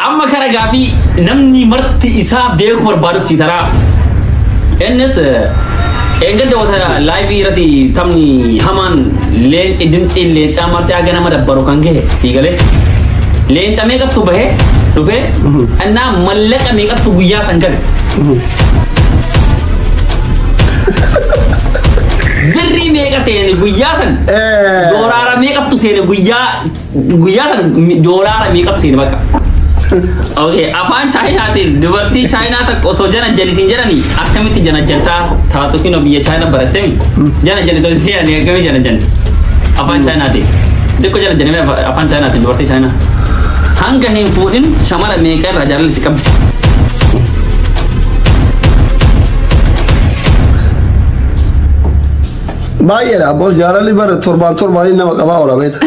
Amma kara gaafii namni marti isaa beeku barbaadu si taraa. Innis eengadda wata laayivii irratti taphni hamaan leenci dimtsiin leencaa marti haga nama dabbaru kan gahe sii galee. Leenca meeqattu bahee dhufee innaa mallaqa meeqattu guyyaa san gale. Birrii meeqa seene guyyaa san? Doolaara meeqattu seene guyyaa guyyaa san doolaara meeqattu seene bakka. Okay, afaan Chaayinaatiin dubartii Chaayinaa takka osoo jana jalisiin jedhanii akkamitti jana jantaa taatu kinoo biyya Chaayinaa barattemi? Jana jalisoo jedhanii akkamitti jana janta? Afaan Chaayinaatiin. Xiqqoo jana janamee afaan Chaayinaatiin dubartii Chaayinaa. Hanga hin fuudhin shamara meeqa irraa jaalalli si qabdi? Baay'eedha abboo jaalalli bara torbaan torbaanii nama qabaa oola beekta.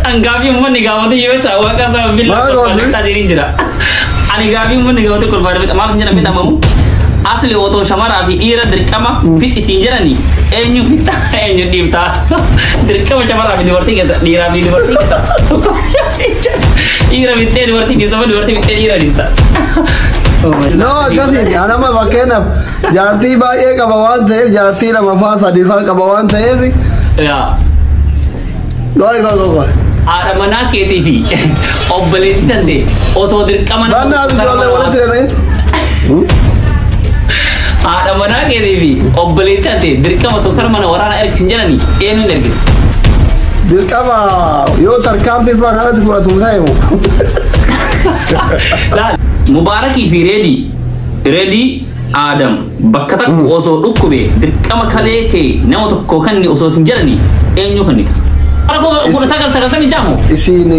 An gaafii uummanni gaafatu yoo ta'u waaqa saba billaa Maal kolfaan gooti? taatee jira. Ani gaafii uummanni gaafatu kolfaan fixa maal sin jedhan fixamamu? Asli otoo shamaraa fi dhiira dirqama fixisiin jedhani eenyu fixa eenyu dhiibtaa? Dirqama shamaraa fi dubartii keessa dhiiraa fi dubartii keessa tokko siin jedha. Dhiira fixee dubartii keessa dubartii fixee dhiira dhiista. No akkasiiti anama fakkeenyaaf jaartii baay'ee qaba waan ta'eef jaartii lama faa sadii faa qaba waan ta'eef Yaa. goy goy goy goy. Haadha manaa keetii fi obboleettii dandee osoo dirqama nama Baannaa ati ijoollee walitti hidhanii. Haadha manaa keetii fi obboleettii dandee dirqama osoo kara mana waraanaa ergisin jedhanii eenyuun ergite? Dirqama yoo tarkaanfii faa kanatti fudhatu ta'e moo. Laal Mubaarakii fi Reedii Reedii Aadam bakka takka osoo dhukkube dirqama kalee kee nama tokko kanni osoo sin jedhanii eenyu kannita? Bara 1996 moo? Isiin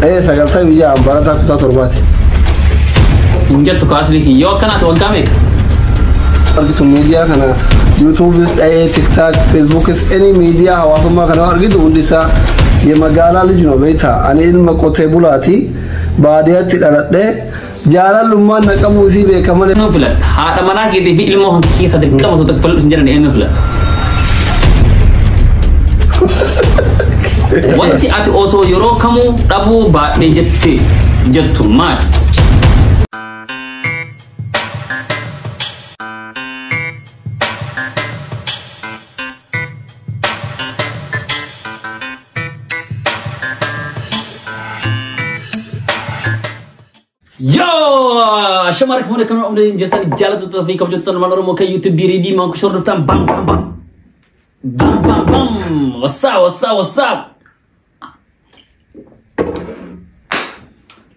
96 barataa kutaa torbaati. Hin jettu kaasni yoo akkanaati waggaa meeqa? Argitu miidiyaa kana yuutuubis dha'ee tiktaak feesbuukis any miidiyaa hawaasummaa kana argitu hundi isaa magaalaa ልጅ ነው beektaa ani ilma qotee bulaati baadiyyaatti dhaladhee jaalallummaan na qabuu isii beeka malee. Eenyu filatta? Haadha manaa keetii fi ilmoo hanqii keessa dirqama osoo tokko filadhu sin jedhan eenyu filatta? Wanti ati osoo yeroo kamuu dhabuu baadhee jette jettu maali? Yo! Shamarra fuula kamii umriin jirtan jaallattoota fi kabajattoota ilmaan Oromoo kan YouTube Reedii Maankush hordoftan bam bam bam. Bam bam bam! What's up, what's up, what's up?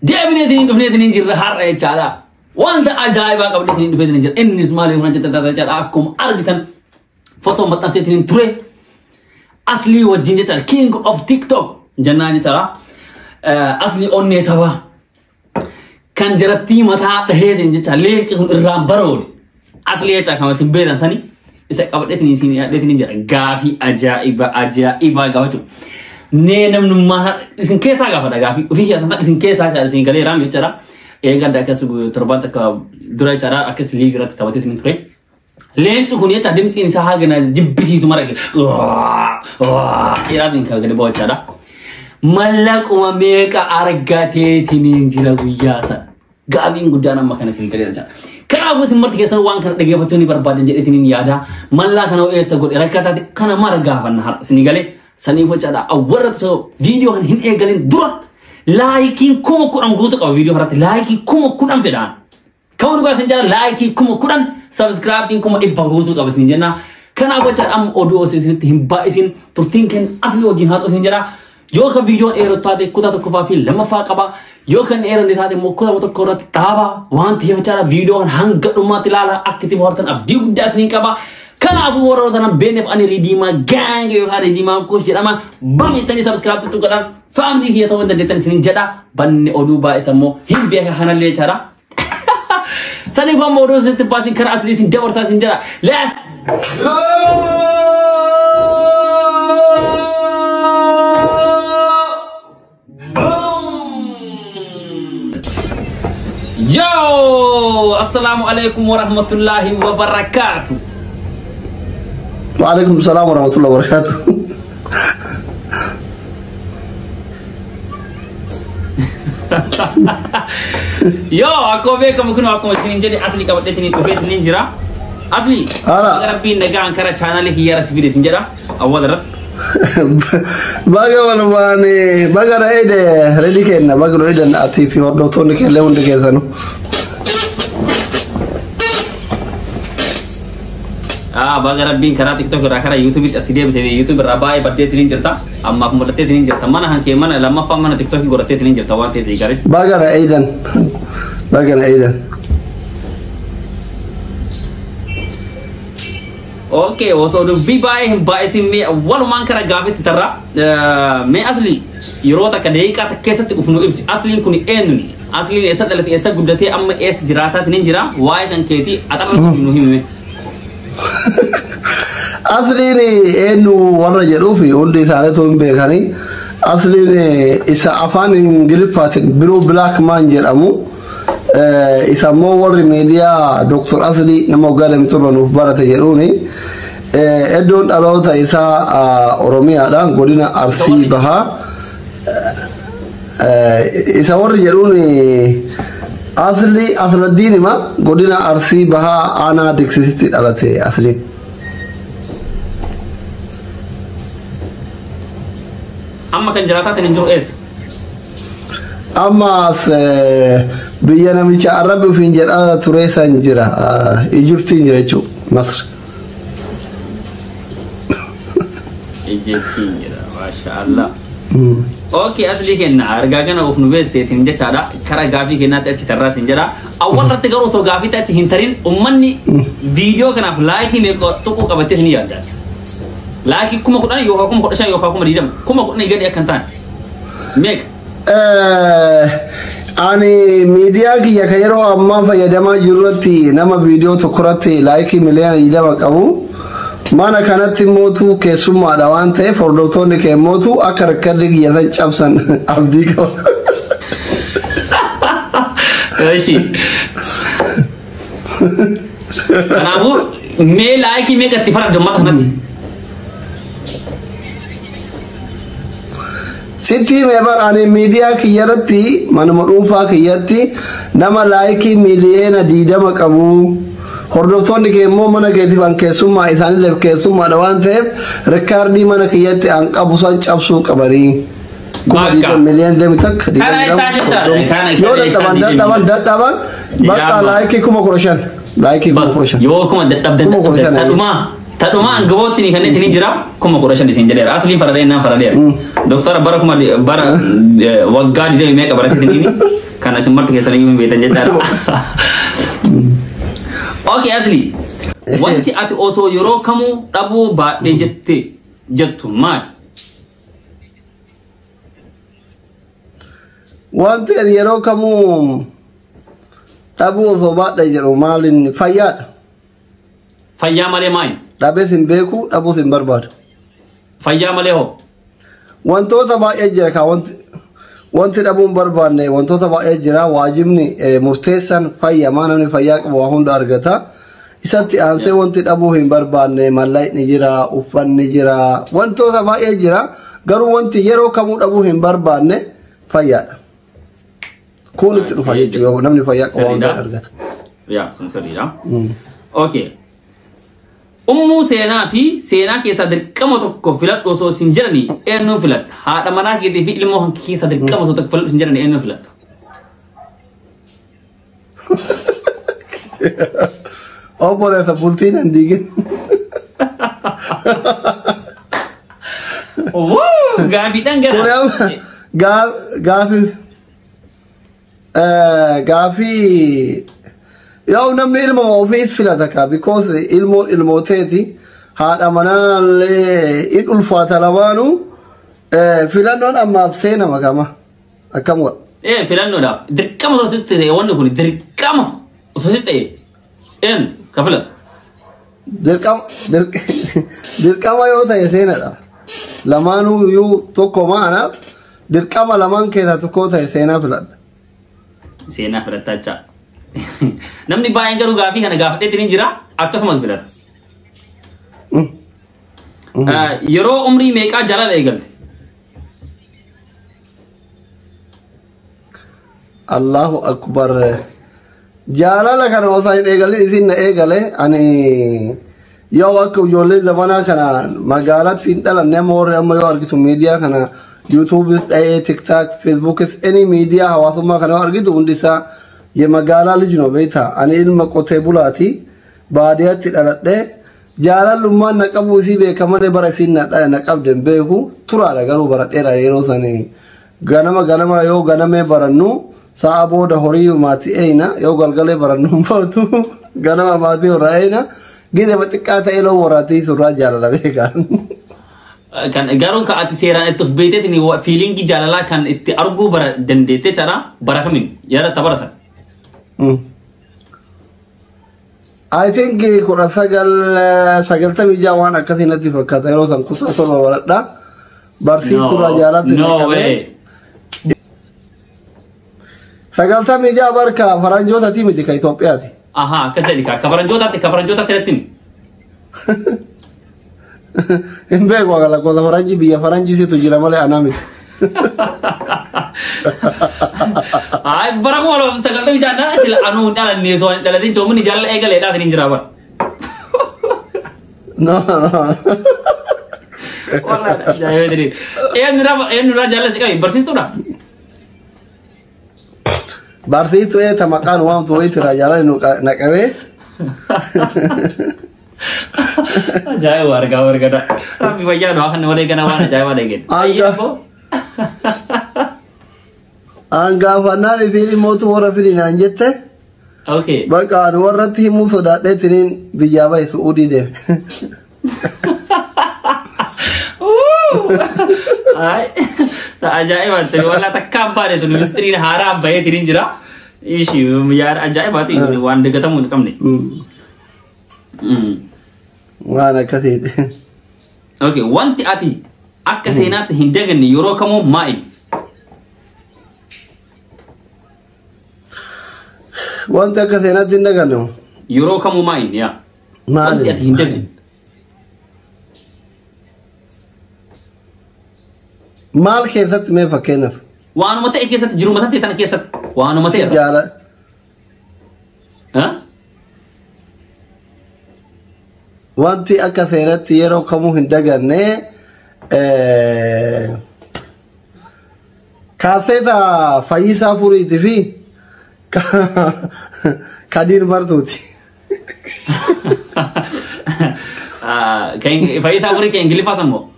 Deebineetiin dhufneetiin jirra har'a jechaadha. Wanta ajaa'ibaa qabneetiin dhufeetiin jira. Innis maaliif kana jettan taata jechaadha. Akkuma argitan fotoon maxxanseetiin ture. Aslii wajjin jechaadha. King of TikTok jennaan jechaadha. Aslii onnee sabaa. Kan jarattii mataa dhaheetiin jecha leenci kun irraan baroode. Aslii jecha kan isin beekan sani isa qabadheetiin isin yaadheetiin jira. Gaafii ajaa'iba ajaa'ibaa gaafachuu. Nee namnummaa isin keessaa gaafata gaafii ofii keessaa isin keessaa jechaadha isin galee raam jechaadha. Eegadda akkas torbaan takka dura jechaadha akkas liigii irratti taphateetiin ture. Leenci kun jecha dimtsiin isaa haga na jibbisiisu mara jedhaatiin kan gadi ba'u jechaadha. Mallaquma meeqa argateetiin jira guyyaa sana. Gaafiin guddaan amma kana isin galee jechaadha. Kanaafuu isin marti keessan waan kana dhaggeeffachuu ni barbaadan jedheetiin yaada. Mallaa kana eessa godhe rakkataate kana mara gaafanna har'a isin galee saniif jechaadha. Awwarra osoo viidiyoo kana hin eegalin dura laayikiin 10,000 guutuu qaba viidiyoo kanatti laayikii 10,000 fedhaan. Kan dhugaa isin jala laayikii 10,000 sabskraayibiin 100,000 guutuu qaba isin jenna. Kanaaf jechaadha amma oduu osoo isinitti hin baay'isin turtiin keenya asli wajjin haa ta'u isin jedha. Yoo kan viidiyoon dheeroo taate kutaa tokkoffaa fi lammaffaa qaba. Yoo kan dheeranne taate immoo kutaa tokko irratti dhaaba. Waan ta'eef jechaadha viidiyoon hanga dhumaatti ilaala akka itti bohaartan abdii guddaa isin qaba. Kanaafuu warroota na beekneef ani Riidiimaa Gaang yookaan Riidiimaa Kuush jedhama. Bameettanii sabskiraayib tuttuqadhaan faamilii kiyya ta'uu dandeettan isinin jedha. Banne oduu baay'isa immoo hin beeka kanallee jechaadha. Saniif amma oduu isinitti baasin karaa aslii isin dabarsaa isin jedha. Let's go! Yo! Assalamu alaikum warahmatullahi wabarakatuh. Waalaikum salaam warahmatullahi wabarakatuh. Yoo akkuma beekamu kun akkuma isin jedhe Asli qabadheetiin dhufeetiin jira. Asli. Ara. Rabbiin nagaan kara chaanaalii kiyyaara si fide isin jedha. Awwaal irratti. Baga walumaan baga re'ee reedii kenna baga re'ee atii fi hordoftoonni keellee hundi keessanu. Baga Rabbiin karaa TikTok irraa karaa YouTubetti asii deebisee YouTube irraa baay'ee baddeetiin jirta. Ammaaf mul'atteetiin jirta. Mana hankee mana lammaffaa mana TikTok godhatteetiin jirta waan ta'eef eegale. Baga re'eedan. Baga re'eedan. Okay, osoo dubbii baay'ee hin baay'isin mee walumaan kara gaafitti tarra. Mee Asli yeroo takka daqiiqaa takka keessatti uf nu ibsi. Asliin kun eenyuni? Asliin eessa dhalate, eessa guddatee, amma eessa jiraataatiin hin jira? Waa'ee kan keetii axarra nu himime. Asliin eenyu warra jedhuufi hundi isaaniitu hin beekanii. Asliin isa afaan Ingiliffaatiin Biroo Black Man jedhamu. Isa immoo warri miidiyaa Dr. Aslii nama waggaa 27 nuuf barate jedhuuni. Iddoon dhaloota isaa Oromiyaadha, godina Arsii Bahaa. Isa warri jedhuun Asli Asladdiin hima, godina Arsii Bahaa aanaa Diksisitti dhalate Asliin. Amma kan jiraataatiin hin jiru eessa? Ammaas biyya namicha Arabbi ofiin jedhaa ture san jira. Ijiptiin jira jechuudha. Masr. Ijiptiin jira. Maasha Allah. Okay, Asli kenna argaa kana of nu beesteetiin jechaadha. Kara gaafii kennaatti achi tarraas hin jedha. Awwal irratti garuu osoo gaafiitti achi hin tarin uummanni viidiyoo kanaaf like meeqa tuquu qabattee ni yaadda? Like 10,000 yookaan 15,000 yookaan 20,000, 10,000 gadi akka hin taane. Meeqa? Ani miidiyaa kiyya kan yeroo ammaa fayyadamaa jirurratti nama viidiyoo tokko irratti like 20,000,000 qabu. Mana kanatti mootu keessummaadha waan ta'eef hordoftoonni kee mootu akka record kiyya san cabsan abdii qaba. Eshi. Kanaafuu mee like meeqa itti faradde uummata kanatti? Sitti himee bar, ani miidiyaa kiyya irratti manuma dhuunfaa kiyyatti nama like 20,000,000 qabu. Hordoftoonni kee immoo mana keetiif an keessummaa, isaanillee keessummaadha waan ta'eef record mana kiyyatti an qabu san cabsuu qabanii. Kuma Bakka. 20,000,000 21 Kana jechaa jechaadha. Kana yoo dadhaban jechaa dadhaban dadhaban bakka Yaama. like 15,000, like kuma Bas kudha shan. Yoo kuma dadhabdan 15,000. Tadhumaa hangafootni kanneen ittiin jira 15,000 isin jedheera. Asliin faradee naan faradeera. Doktara bara kuma bara waggaa 20 meeqa baratee kana isin marti keessan iyyuu hin beektan jechaadha. Okay, Asli. Wanti ati osoo yeroo kamuu dhabuu baadhee jette jettu maali? Wanti ani yeroo kamuu dhabuu osoo baadhee jedhu maaliin fayyaadha. Fayyaa malee maali? Dhabees hin beeku, dhabuus hin barbaadu. Fayyaa malee hoo? Wantoota baay'ee jira kaa, wanti dhabuu hin barbaanne wantoota baay'ee jira. Waajibni murteessan fayyamaa, namni fayyaa qabu waa hunda argata. Isatti aansee wanti dhabuu hin barbaanne mallaqni jira, uffanni jira, wantoota baay'ee jira. Garuu wanti yeroo kamuu dhabuu hin barbaanne fayyaadha. Kun itti dhufa jechuudha, namni fayyaa qabu waa hunda argata. Yaa, sun sirriidha. Okay. Ummuu Seenaa fi Seenaa keessaa dirqama tokko filadhu osoo isin jedhanii eenyuun filatta? Haadha manaa keetii fi ilmoo kan keessaa dirqama osoo tokko filadhu isin jedhanii eenyuun filatta? Obboleessa bultiin hin diigin. Wuu! Gaafiidhaan Kun gara. amma gaafii yoo namni ilma ofii filata ka, because ilmoon ilmooteeti, haadha manaallee in ulfaata, lamaanuu filannoon ammaaf Seenama kama akkam godha. Ee, filannoodhaaf dirqama osoo sitti ta'e, wanni kun dirqama osoo sitti ta'e eenyu ka filatu? Dirqama yoo ta'e Seenadha. Lamaanuu iyyuu tokko maanaaf dirqama lamaan keessaa tokko ta'e Seenaa filadha. Seenaa filattaa jecha. Namni baay'een garuu gaafii kana gaafadheetiin hin jira, akkasumas filata. Yeroo umrii meeqaa jaalala eegalte? Allahu akbar. Jaalala kana osoo hin eegalin isin na eegale. Ani yoo akka ijoollee zamanaa kana magaalatti hin dhalanne, amma warri amma yoo argitu miidiyaa kana, YouTubeis dha'ee, TikTok, Facebookis, any miidiyaa hawaasummaa kana yoo argitu hundi isaa የመጋላ ልጅ ነው beektaa. Ani ilma qotee bulaati, baadiyyaatti dhaladhe. Jaalallummaan na qabu isii beeka malee bara isiin na qabde hin beeku. Turaadha garuu bara dheeraa yeroo sanii ganama ganama yoo ganamee barannu sa'a booda horii maatii eeyna, yoo galgalee barannu hin bootu, ganama maatii warra eeyna, gidema xiqqaa ta'ee loon waraatii surraa jaalala beekan. Kan garuu ka ati seeraan itti of beekteetiin feelingii jaalalaa kan itti arguu bara dandeettee jechaadha, bara kamiin yaadatta bara sana? I think 1996 waan akkasii natti fakkaata. Yeroo san kutaa 7 baradha. Barsiifturraa jaalatti No way. 96 barka faranjootaati miti, ka Itoophiyaati. Aha, akka jedhi ka faranjootaatti, ka faranjootaatti natti himi. Hin beeku akka lakkoofsa faranjii, biyya faranjiisitu jira malee anaa miti. Ay, bara 2096 sila anuu hin dhalanne, osoo hin dhalatin coomni jaalala eegaleedhaa hin jira bara. No, no. Wallahi ajaa'ibaa. Eenyurraa jaalala si qabe, barsiistuudha? Barsiistuu eeta maqaan waamtu wayitirraa jaalala na qabee. Ajaa'iba argaa argata. Rabbi fayyaa nu akka malee kana waan ajaa'ibaa dhageen. Angaafannaan isiin immootu warra fidinaan jette. Bakka ani warratti himuu sodaadheetiniin biyyaa bahe, Su'uudii deeme. Ay, ajaa'iba walaa takkaan baane tun mistiriin haaraa baheetiin jira. Ishi yaada ajaa'ibaati, waan dagatamuu hin qabne. Waan akkasiiti. Okay, wanti ati akka seenaatti hin daganne yeroo kamuu maali? Wanti akka seenaatti hin daganne. Yeroo kamuu maali yaa? Maali? Wanti ati hin daganne. Maal keessatti mee fakkeenyaaf? Waanuma ta'e keessatti, jiruma ta'e tana keessatti waanuma ta'e. Jaala. Ha? Wanti akka seenaatti yeroo kamuu hin daganne kaaseeta Fayyisaa Furiitii fi Kadiir Martuuti. Fayyisaa Furii kan Ingiliffaa sammoo.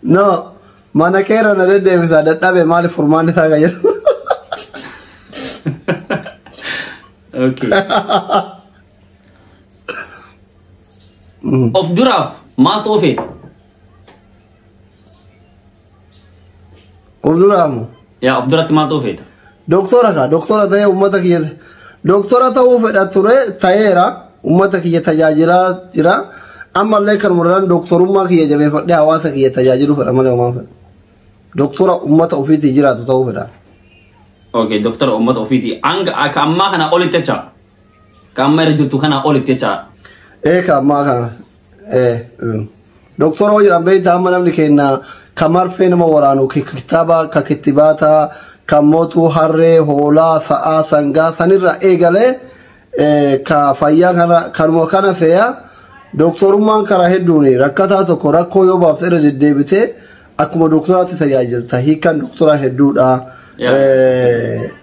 No, mana keera na deddeebisaa dadhabe, maaliif furmaanni isaa kan jedhu. Okay. Of duraaf maal ta'uu feeta? Of duraamu. Yaa, of duratti maal ta'uu feeta? Doktora ka doktora ta'ee uummata kiyya, doktora ta'uu fedha ture, ta'eera, uummata kiyya tajaajilaa jira. Ammallee kan muraan doktorummaa kiyya jabeeffadhee hawaasa kiyya tajaajiluu fedha malee homaan fedha. Doktora uummata ofiitii jiraatu ta'uu fedha. Okay, doktora uummata ofiitii. Hanga akka ammaa kana olitti jecha. Ka amma irra jirtu kana olitti jecha. Ee, ka ammaa kana. Ee, doktora hoo jedhan beektaa, amma namni keenya ka marfee nama waraanu, kitaaba ka kittibaataa, kan mootuu harree, hoolaa, sa'aa, sangaa sanirra eegalee ka fayyaa kana kanuma kana fe'a. Doktorummaan karaa hedduun rakkataa tokko rakkoo yoo baafte irra deddeebitee akkuma doktoraatti tajaajilta. Hiikan doktoraa hedduudha.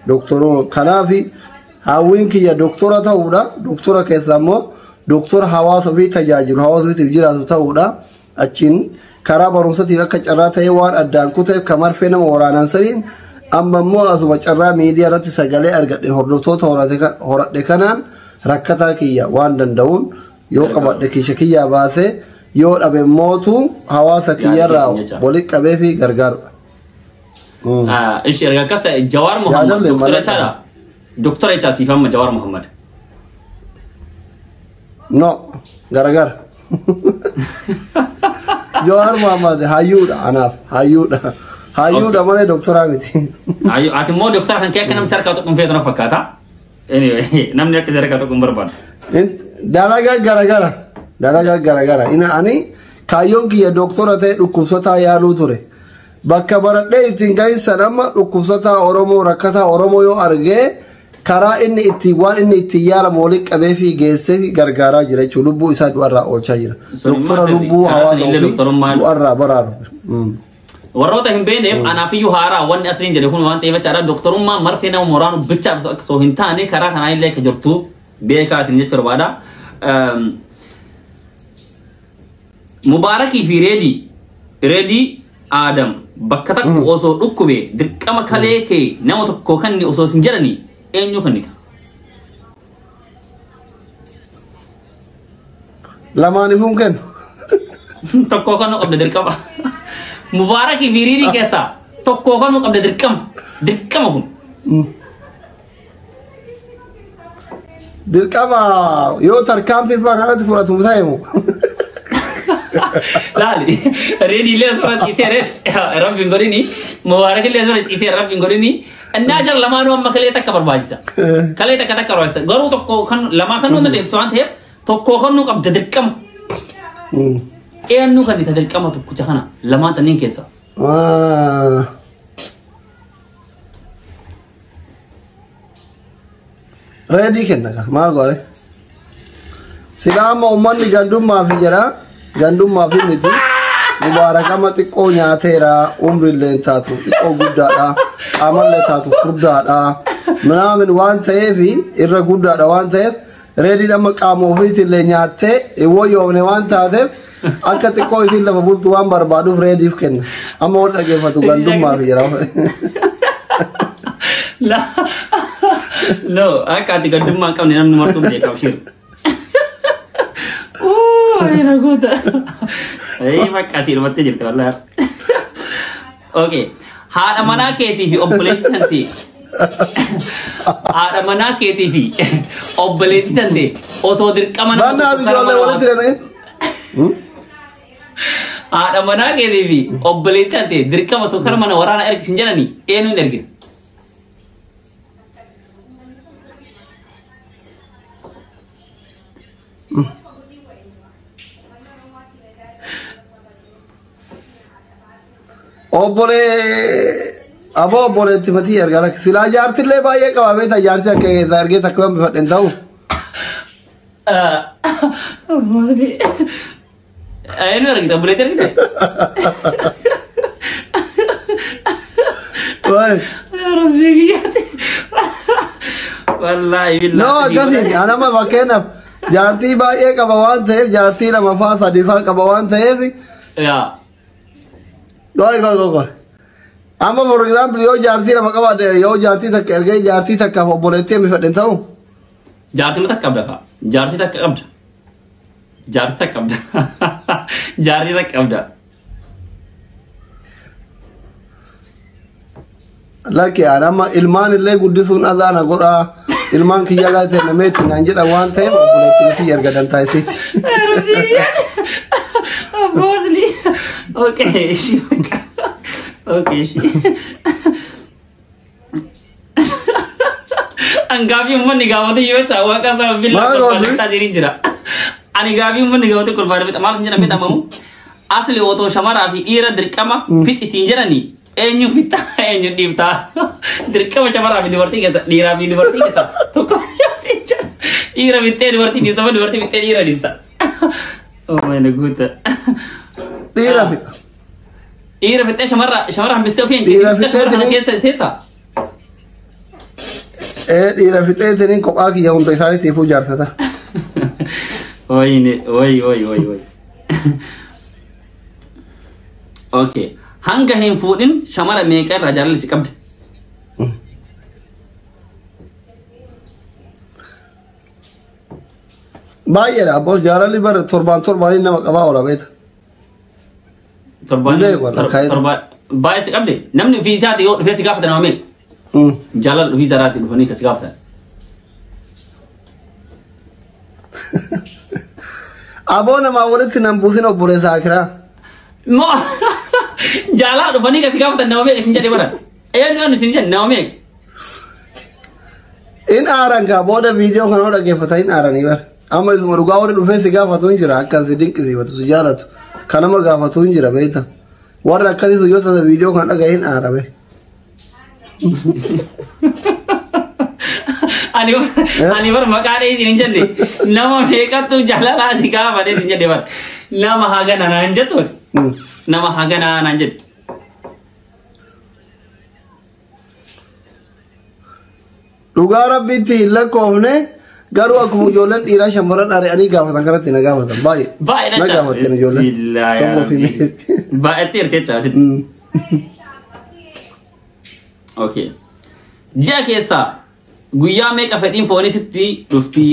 Doktoroo kanaaf hawwiin kiyya doktora ta'uudha. Doktora keessa immoo doktora hawaasa ofii tajaajilu, hawaasa ofiitiif jiraatu ta'uudha. Achiin karaa barumsatiif akka carraa ta'ee waan addaan kuteef ka marfee nama waraanan saniin, amma immoo asuma carraa miidiyaa irratti sagalee argadhe, hordoftoota horadhe kanaan rakkataa kiyya waan danda'uun yoo qabadhe kiisha kiyyaa baasee, yoo dhabe mootu hawaasa kiyyarraa walitti qabee fi gargaarudha. Ishi erga akkas ta'e, Jawaar Muhammad Yaadallee doktora malee. jechaadha. Doktora jechaa siif amma Jawaar Muhammad. No, garagara. Jawaar Muhammad hayyuudha, anaaf hayyuudha. Hayyuudha malee doktoraa miti. Ati immoo doktora kan kee akka namni sarkaa tokko hin feetu na fakkaata. Anyway, namni akka sarkaa tokko hin barbaadu. Dalagaa garagara. Dalagaa garagara. Ina ani kaayyoon kiyya doktora ta'e dhukkubsataa yaaluu ture. Bakka baradhee ittiin gahinsan amma dhukkubsataa Oromoo, rakkataa Oromoo yoo argee, karaa inni ittiin waan inni ittiin yaalamu walitti qabee fi geessee fi gargaaraa jira jechuudha. Lubbuu isaa du'arraa oolchaa jira. Sun immoo Doktora sirrii. lubbuu Karaa hawaasa sanillee ofii doktorummaan du'arraa baraaru. Warroota hin beekneef anaafiyyuu haaraa wanni asliin jedhe kun waan ta'eef jechaadha. Doktorummaan marfee nama moraanu bichaaf osoo hin taane karaa kanaan illee akka jirtu beekaa isin jecha barbaada. Mubaarakii fi Reedii Aadam bakka takka osoo dhukkube, dirqama kalee kee nama tokko kanni osoo isin jedhanii, eenyu kennita? Lamaaniifuu hin kennu. Tokko kan qabda dirqama. Mubaarakii fi Reedii keessaa tokko kan qabda dirqama. Dirqama kun. Dirqama yoo tarkaanfii fa'aa kanatti fudhatu ta'e. Laali, Reedii illee asirra ciisee rabbi hin godhini, Mubaarak illee asirra ciisee rabbi hin godhini. Innaa jara lamaanuu amma kalee takka barbaachisa. Kalee takka takka barbaachisa. Garuu tokko kan lamaa kan nu dandeessu waan ta'eef tokko kan nu qabda dirqama. Eenyu kan itti dirqama tokkicha kana lamaan tanniin keessa? Reedii kenna ka maal goore? Silaa amma uummanni gandummaa fi jedha, gandummaa fi miti. Mubaarak amma xiqqoo nyaateera, umriillee hin taatu xiqqoo guddaadha, qaamallee taatu furdaadha minaamin waan ta'eef, irra guddaadha waan ta'eef, Reediin amma qaama ofiitillee nyaattee hin wayyoofne waan taateef, akka xiqqoo isiin lafa bultu waan barbaaduuf Reediif kenna. Amma wal dhageeffatu gandummaa fi jedha. La, no, akka ati gandummaa hin qabne namni martuu beeka, abshir. Ay, na goota. Ay, bakka asii dhumattee jirti wallahi. Okay. Haadha manaa keetii fi obboleettii tantee. Haadha manaa keetii fi obboleettii tantee osoo dirqama nama Baannaa tokko karaa ijoollee mana walitti hidhanii. Haadha manaa keetii fi obboleettii tantee dirqama osoo kara mana waraanaa ergisiin jedhanii, eenyuun ergita? Obbolee aboo, obboleetti matii ergaa lakki silaa jaartillee baay'ee qaba beektaa, jaartii akka keessaa ergee takka waan bifadhen ta'u. Moosni. Eenyu ergita? Obboleettii ergite? Waay. Rabbii kiyyaatti. Wallaahi No billaahi. akkasii anama fakkeenyaaf jaartii baay'ee qaba waan ta'eef, jaartii lama faa sadii faa qaba waan ta'eef. Yaa. Goy goy goy goy. Amma for example yoo jaartii lama qabaate, yoo jaartii takka ergee jaartii takkaaf obboleettii bifadhen ta'u. Jaartii takka qabda kaa. Jaartii takka qabda. Jaartii takka qabda. Jaartii takka qabda. Lakki, anama ilmaan illee guddisuun azaana godhaa, ilmaan kiyya gaatee nameetti naan jedhan waan ta'eef, obboleettii miti erga dantaa isiiti. Rabbii kiyyaatti. Boosni. Okay, ishii bakka. Okay, ishii. An gaafii uummanni gaafatu yoo ta'u, waaqa saba billaa Maal gootu? kolfaadhaa jirin jira. Ani gaafii uummanni gaafatu kolfaadhaa fixa. Maal sin jedhan beekamamu? Asli otoo shamaraa fi dhiira dirqama fixi siin jedhanii, eenyu fixa, eenyu dhiiftaa? Dirqama shamaraa fi dubartii keessa, dhiiraa fi dubartii keessa tokko siin jedhan. Dhiira fixxee dubartii dhiista moo dubartii fixxee dhiira dhiista? Oh my God. Dhiira fixa. Dhiira fixxee shamara hambistee ofii hin Dhiira kennin shamara kana fixxee keessa seeta. Ee, dhiira fixeetiniin kophaa kiyya hunda isaaniitiifuu jaarsata. Wayne, way, way, way, way. Okay. Hanga hin fuudhin shamara meeqa irraa jaalalli si qabde? Baay'eedha abboo, jaalalli bara torbaan torbaanii nama qabaa oola beeta. Torbaan Beeku, lakkaa'ee. Torbaan baay'ee si qabde. Namni ofii isaati yoo dhufee si gaafatan nama meeqa? Jaalala ofii isaatti dhufanii kan si gaafatan. Aboo, namaa walitti nan buusin, obboleessa akiraa. Moo jaalala dhufanii kan si gaafatan nama meeqa isin jedhee baran? Eenyu eenyu isin jedhe, nama meeqa? In aaran kaa, booda viidiyoo kana yoo dhaggeeffata hin aaranii bara. Amma isuma dhugaa warri dhufee si gaafatu hin jira, akka si dinqisiifatu si jaalatu. Kan nama gaafatu hin jira beekta. Warra akkasiitu yoo tasa viidiyoo kana dhagahin aarabe. Ani bar maqaa dhee isin hin jenne, nama meeqattu jaalalaa si gaafatee isin jedhe, bar nama hagana naan jettu, nama hagana naan jedhe. Dhugaa rabbiitti hin lakkoofne, garuu akkuma ijoolleen dhiiraa shamarran ari'anii gaafatan kanatti na gaafatan baay'ee. Baay'ee. Na gaafatten ijoolleen. Sammuu fi meetti. Baay'eetti ertecha asitti. Okay. Ji'a keessaa guyyaa meeqa fedhiin foonii sitti dhufti?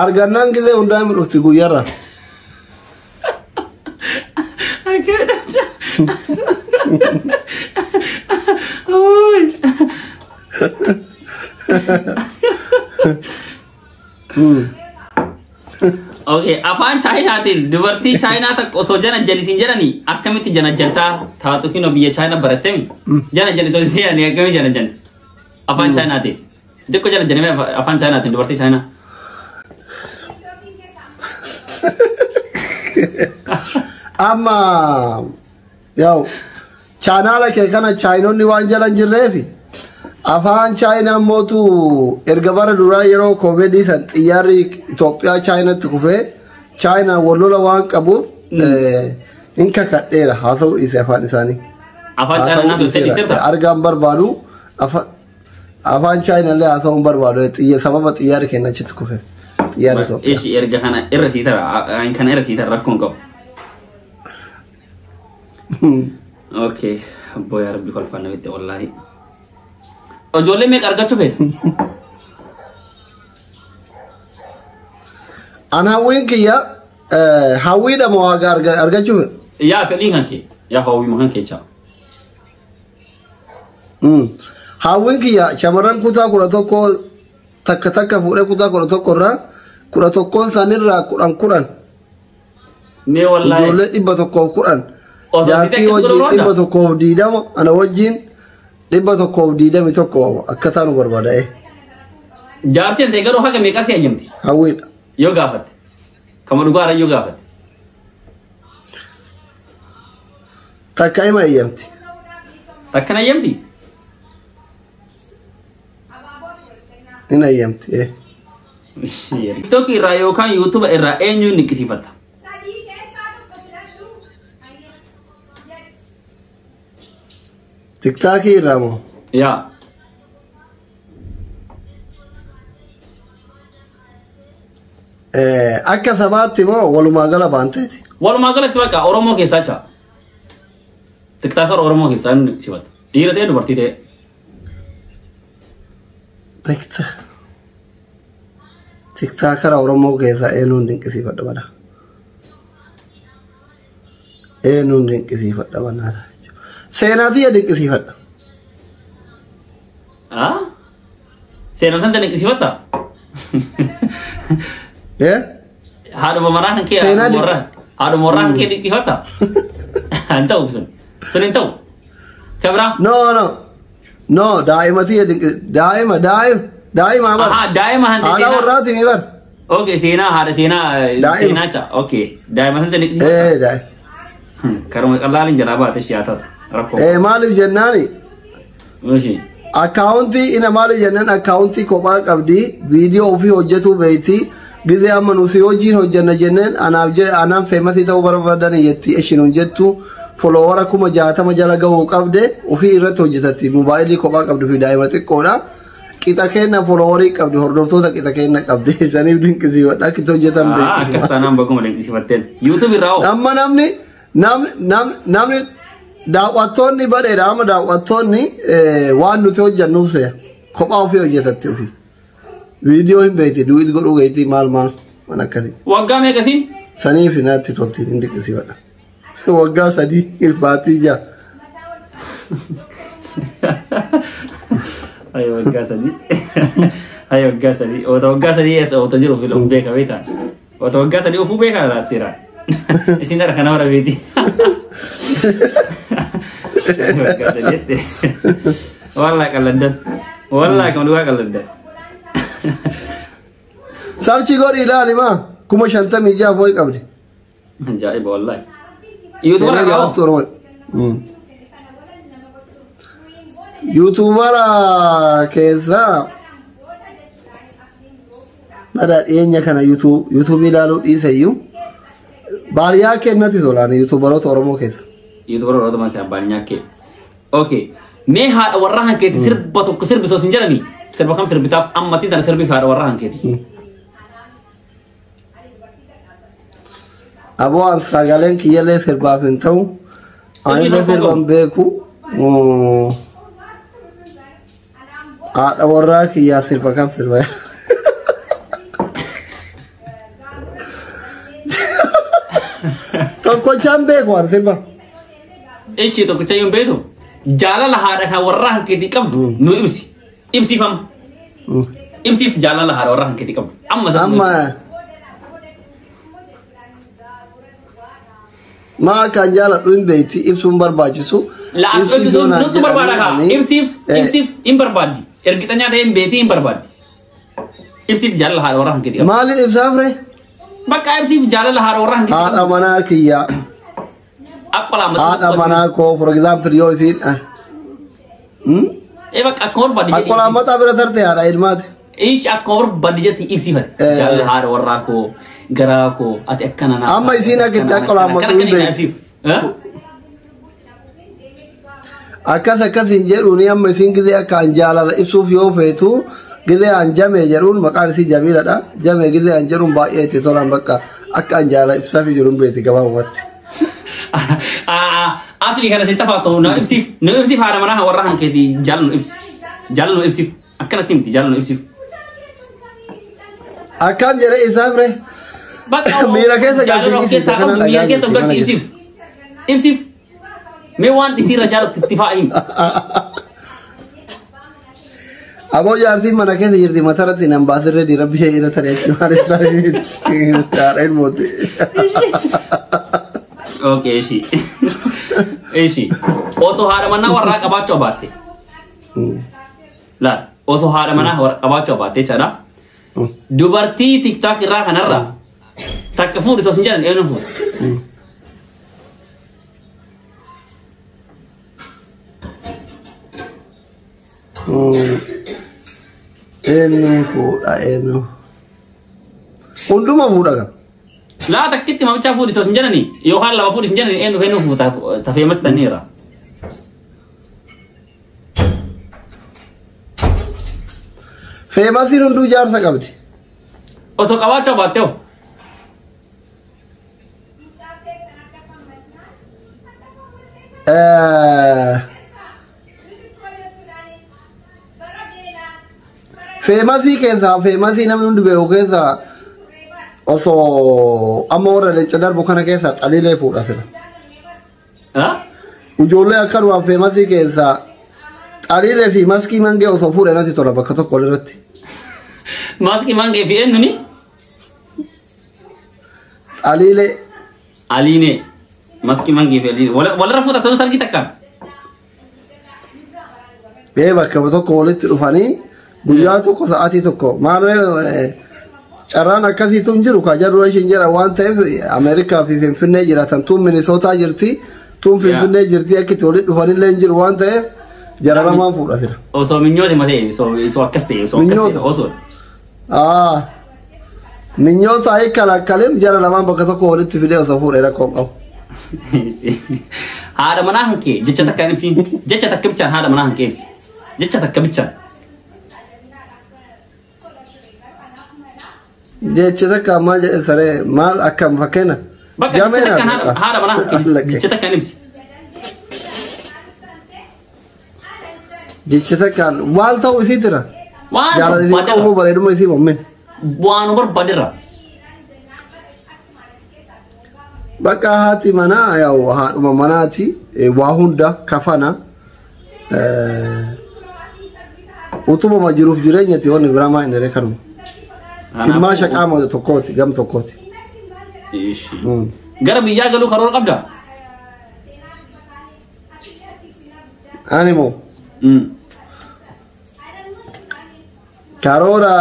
Argannaan gisee hundaa hin dhufti guyyaarra. Oy. Okay, afaan Chaayinaatiin dubartii Chaayinaa takka osoo jana jalisiin jedhanii akkamitti jana jaltaa taatu? Kinoo biyya Chaayinaa barattemi? Jana jalisi osoo jedhanii akkamitti jana jan? Afaan Chaayinaatiin. Xiqqoo jana janamee afaan Chaayinaatiin dubartii Chaayinaa. Amma yaa'u chaanaala kee kana chaayinoonni waan jala hin jirreefi, afaan Chaayinaa mootu erga bara duraa yeroo koovidii san xiyyaarri Itoophiyaa Chaayinatti kufee Chaayinaan wal lola waan qabuuf hin kakadheera haasa'uu dhiise afaan isaanii. Afaan Chaayinaa Haasa'uu naasuu dhiiseera. dhiiseerta? Argaan barbaadu, afaan Chaayinaa illee haasa'uu hin barbaadu sababa xiyyaarri keenya achitti kufe, xiyyaarri Itoophiyaa. Ishi erga kana irra sii tara, kana irra sii tara, rakkoon qabu. Okay, abboo yaa rabbi kolfaan namitti wallaahi. Ijoollee meeqa argachuu feeta? An hawwiin kiyya hawwiidha moo haga argachuu? Yaa fedhiin kan kee, yaa hawwii kan kee chaa. Hawwiin kiyya shamarran kutaa 11 takka takka fuudhee kutaa 11 irraa 11n sanirraa 10 10. Mee wallaahi. Ijoollee 110. Osoo si Jaartii takka wajjin godhuu 120, ana wajjin 121 akka taanu barbaada. Jaartiin ta'e garuu haga meeqa si hayyamti? Hawwiidha. Yoo gaafatte. Kama dhugaadha yoo gaafatte. Takka ima eeyyamti. Takkana hayyamti? In eeyyamti. TikTok irraa yookaan YouTube irraa eenyuun niqqisiifatta? TikTokii irraa moo? Yaa. Akka sabaatti moo walumaa gala baanteeti? Walumaa galatti bakka Oromoo keessaa chaa. TikToker Oromoo keessaa inni niqqisiifatta. Dhiira ta'e dubartii ta'e. TikTokara Oromoo keessaa eenyuun dinqisiifadha bada? Eenyuun dinqisiifadha banaa? Seenaa tiyya dinqisiifadha. Ah? Seenaa san dinqisiifatta? Eh? Haadhuma maraa kan kee Seenaa haadhuma warraa haadhuma warraa kan kee dinqisiifatta? Hin ta'u sun. Sun hin ta'u. Kabira? No, no. No, daa'ima tiyya daa'ima daa'ima daa'ima bar. Ahaa, daa'ima hante Haadha seenaa. warraati mi bar. Okay, seenaa haadha seenaa Daa'ima. Seenaa cha. Okay, daa'ima san dinqisiifatta? Eh, daa'ima. Karuma qallaaliin jalaa baate shi haa ta'u. Rakkoo. Eh, maaliif jennaani? Ishi. Akkaawuntii ina maaliif jennaan, akkaawuntii kophaa qabdi, viidiyoo ofii hojjetuu beeyti. Gizee amma nuti hojiin hojjenna jenneen anaaf anaan famousii ta'uu barbaadan jetti, ishiin hojjettu followera 60,000 jala gahuu qabde, ofii irratti hojjetatti, mobaayilii kophaa qabdu fi daa'ima xiqqoodha. Qixa kenna followerii qabdi, hordoftoota qixa kenna qabdi, saniif dinqisiifadha akka itti hojjetan Akkas beeku. taanaan bakkuma dinqisiifatteen. YouTube irraa hoo? Amma namni daawwattoonni badheedha, amma daawwattoonni waan nuti hojjennuuf se'a kophaa ofii hojjetatti, ofii viidiyoo hin beekti, duwit godhuu beekti, maal maal waan akkasii. Waggaa meeqasiin? Saniif natti tolti, hin dinqisiifadha. Waggaa 3 baatii 6. Ay, waggaa 3. Ay, waggaa 3. Oota waggaa 3 eessa oota jiru of beeka beektaa? Oota waggaa 3 ofuu beekaa laat seeraan. Isin dara kana warra beeti. Waggaa 3 jette. Wallaa qalladdan. Wallaa kan dhugaa qalladdan. Search godhi ilaali maa. 56,000 wayi qabdi. Ajaa'iba wallaahi. YouTuber Seenaa qabu. jaalattu Oromoo. YouTuber keessaa badaa dhiyeenya kana YouTube ilaaluu dhiise iyyuu baadiyyaa kennatti tolaan YouTuberoota Oromoo keessa. YouTuber Oromoo kan baanyaa kee. Okay. Mee haadha warraa hankeeti sirba tokko sirbisoo sin jedhanii sirba kam sirbitaaf ammattiin tana sirbiif haadha warraa hankeeti. Aboo an sagaleen kiyyallee sirbaaf hin ta'u. Anillee sirban beeku. Haadha warraa kiyyaa sirba kam sirba? Tokkochaan beeku an sirba. Ishii tokkicha yoo beektu jaalala haadha kan warraa hankeetii qabdu nu ibsi. Ibsiifama. Ibsiif jaalala haadha warraa hankeetii qabdu. Amma isa Amma maa kan jaaladhu hin beekti ibsuun barbaachisu. La'aatu Ibsi ibsitu doonaan nutti barbaada kaa. jedhanii Ibsiif ibsiif hin barbaaddi. Ergixanyaa ta'e hin beekti hin barbaaddi. Ibsiif jaalala haadha warraa hankeetii qabdu. Maaliin ibsaaf ree? Bakka ibsiif jaalala haadha warraa hankeetii Haadha qabdu. manaa kiyyaa. Akka laamatti. Haadha manaa koo for example yoo isiin. Ee bakka akka barbaaddi jedhi. Akka laammataa bira tarte haadha ilmaati. Ishi akka barbaaddi jetti ibsiifate. Jaalala haadha warraa koo garaa koo ati akkana naa. Amma isiin akka itti akka laammatu hin beektu. Akkas akkas hin jedhuuni amma isiin gizee akka an jaalala ibsuuf yoo feetu gizee an jamee jedhuun maqaan isii jamiiladha. Jamee gizee an jedhuun baay'ee itti tolaan bakka akka an jaalala ibsaaf jiru hin beekti gabaabumatti. Asli kana sitti tafaatu na ibsiif nu ibsiif haadha manaa warra hankeetii jaalala nu ibsi. Jaalala nu ibsiif akkanatti miti jaalala nu ibsiif. Akkam jedhee ibsaaf ree? Bakka Miira keessa jaalala of galtee keessaa ibsiif, qabdu miira kana keessa dhagaa galchi jirti, ibsiif. Ibsiif. Mee waan isiirra jaalattu itti fa'aa himi. Aboo jaartiin mana keessa jirti matarratti nan baasirree di rabbi ishee irra taree achi maal ibsaa miti. Haadha ilmooti. Okay, ishi. Ishi. Osoo haadha manaa warraa qabaachuu baatte. Laal osoo haadha manaa qabaachuu baatte jechaadha. Dubartii TikTok irraa kanarraa takka fuudhi osoo hin jedhan eenyu fuudha? Eenyu fuudha eenyu? Hunduma fuudha qaba. Laa takkitti mamichaa fuudhi osoo hin jedhani yookaan lama fuudhi hin jedhani eenyu eenyu fuuta tafee masitaniira. Famousiin hunduu jaarsa qabdi. Osoo qabaachuu baatte hoo? Famousii keessaa famousii namni hundi beeku keessaa osoo amma warra leenca darbu kana keessaa xaliilee fuudha sila. Ijoollee akkanumaan famousii keessaa xaliilee fi maskii mangee osoo fuudhe natti tola bakka tokko walirratti. Maaskii mangee fi eenyuni? Xaliilee. Aliinee. Maskii mangee fi aliinee. Walirra fuuta sanuu sargii takkaan. Ee bakka tokko walitti dhufanii guyyaa tokko sa'aatii tokko maal carraan akkasiitu hin jiru kajarru ishiin jedha waan ta'eef Ameerikaa fi Finfinnee jiraatan tuun Minisootaa jirti tuun Finfinnee jirti akka itti walitti dhufanillee hin jiru waan ta'eef jara lamaan fuudhatira. Osoo minyooti matee osoo akkas ta'e osoo akkas ta'e Minyoota. osoo. Minyoota hiikkalakkalim jara lamaan bakka tokko walitti fidee osoo fuudhee rakkoo hin qabu. Haadha manaa hankee jecha takka hin ibsiin jecha takka bichaan haadha manaa hankee ibsi jecha takka bichaan. Jecha takka maal jedhe saree maal akkam fakkeenya. Bakka jecha takkaan haadha manaa hankee jecha takka hin ibsi. Jecha takkaan maal ta'u isii tira. Waan Jaalala isii barbaaderra. qabu bareeduma isii mormin. Waan barbaaderra. Bakka haati manaa yaa'u haadhuma manaati waa hunda kafana utubama jiruuf jireenyati wanni biraa maa inni kanuma. Gimmaasha qaama tokkooti gam tokkooti. Gara biyyaa galuu karoora qabdaa? Ani moo karoora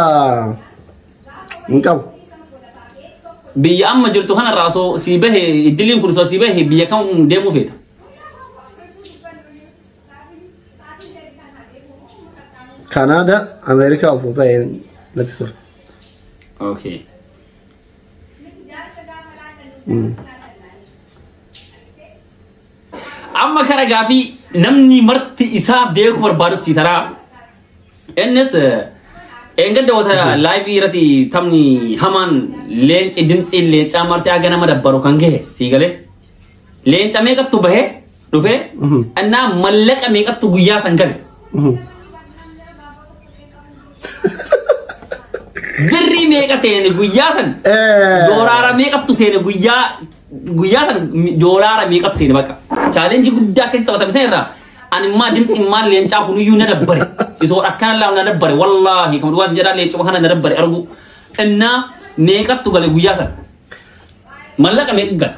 hin qabu. Biyya amma jirtu kanarraa osoo sii bahe, iddiliin kun osoo sii bahe, biyya kam deemuu feeta? Kanaadaa, Ameerikaa osoo ta'e natti tola. Okay. Amma kara gaafii namni marti isaa beeku barbaadu si taraa. Innis eengadda wata laayivii irratti taphni hamaan leenci dimtsiin leencaa marti haga nama dabbaru kan gahe sii galee. Leenca meeqattu bahee dhufee innaa mallaqa meeqattu guyyaa san gale. Birrii meeqa seene guyyaa san? Doolaara meeqattu seene guyyaa san? Doolaara meeqattu seene? Bakka chaalenjii guddaa akkasii taphatame san irraa ani immaa dimtsi immaan leencaa kunuyyuu na dabbare. Isoo akkana laa na dabbare, wallaahi kan dhugaas jedhaa, leencuma kana na dabbare argu. Innaa meeqattu gale guyyaa san? Mallaqa meeqa gale?